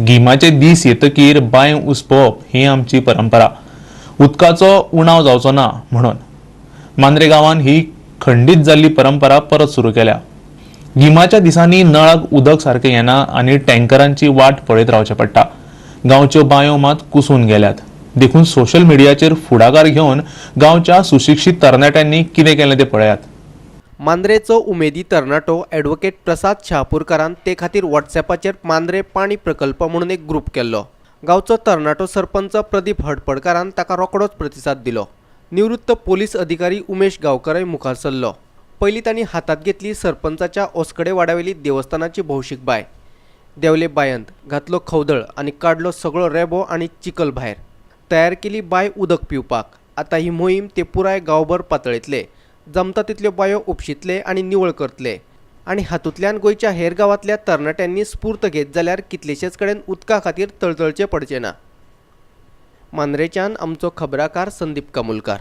गिमाचे दीस येतकीर बांय उसपोवप ही आमची परंपरा. उदकाचो उणाव जावचो ना म्हणून मांद्रे गांवान ही खंडीत जाल्ली परंपरा परत सुरू केल्या. गिमाच्या दिसांनी नळाक उदक सारकें येना आनी टँकरांची वाट पळयत रावचें पडटा. गांवच्यो बांयो मात कुसून गेल्यात. देखून सोशल मिडियाचेर फुडाकार घेवन गांवच्या सुशिक्षीत तरणाट्यांनी कितें केलें तें पळयात. मांद्रेचो उमेदी तरणाटो ॲडव्होकेट प्रसाद शहापूरकारान ते खातीर व्हॉट्सॲपाचेर मांद्रे पाणी प्रकल्प म्हणून एक ग्रूप केल्लो. गांवचो तरणाटो सरपंच प्रदीप हडपडकारान ताका रोखडोच प्रतिसाद दिलो. निवृत्त पोलीस अधिकारी उमेश गांवकरय मुखार सरलो. पयलीं तांणी हातांत घेतली सरपंचाच्या ओसकडे वाड्यावेली देवस्थानाची भौशीक बांय. देंवले बांयंत, घातलो खवदळ आनी काडलो सगळो रेबो आनी चिखल भायर. तयार केली बांय उदक पिवपाक. आतां ही मोहीम ते पुराय गांवभर पातळयतले. जमता तितल्यो बांयो उपशितले आनी निवळ करतले आनी हातूंतल्यान गोंयच्या हेर गांवांतल्या तरणाट्यांनी स्फूर्त घेत जाल्यार कितलेशेच कडेन उदका खातीर तळतळचें पडचें ना. मांद्रेच्यान आमचो खबराकार संदीप कामुलकार.